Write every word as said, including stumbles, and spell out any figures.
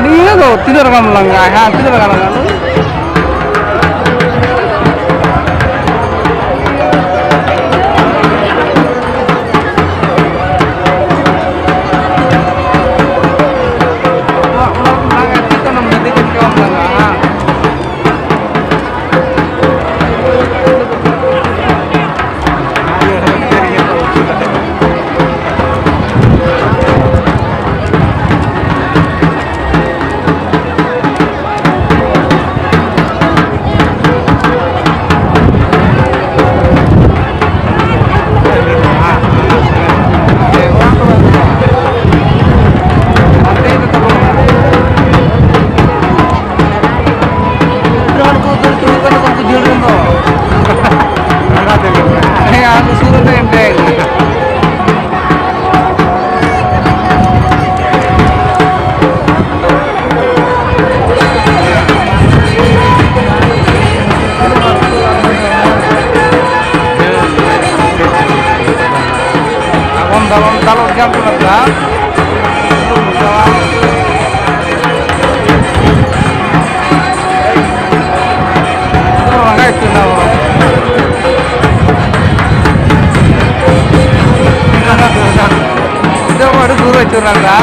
ᱱᱤᱭᱟᱹ ᱫᱚ ᱛᱤᱱᱟᱹᱜ ᱨᱚᱠᱚᱢ ᱞᱟᱸᱜᱟ, ᱦᱮᱸ, ᱛᱤᱱᱟᱹᱜ ᱞᱟᱸᱜᱟ ᱞᱟᱸᱜᱟ ᱫᱚ? ᱦᱮᱸ, ᱟᱨ ᱩᱥᱩᱞ ᱠᱟᱛᱮ ᱮᱱᱛᱮ᱾ ᱟᱵᱚᱱ ᱫᱟᱞᱚᱵ, ᱫᱟᱞᱚᱵ ᱧᱟᱢ ᱠᱮᱫᱟ᱾ ᱨᱟᱸᱜᱟᱭ ᱠᱟᱱᱟ᱾ ᱟᱹᱰᱤ ᱫᱩᱨ ᱟᱹᱪᱩᱨ ᱞᱟᱜᱟᱜᱼᱟ᱾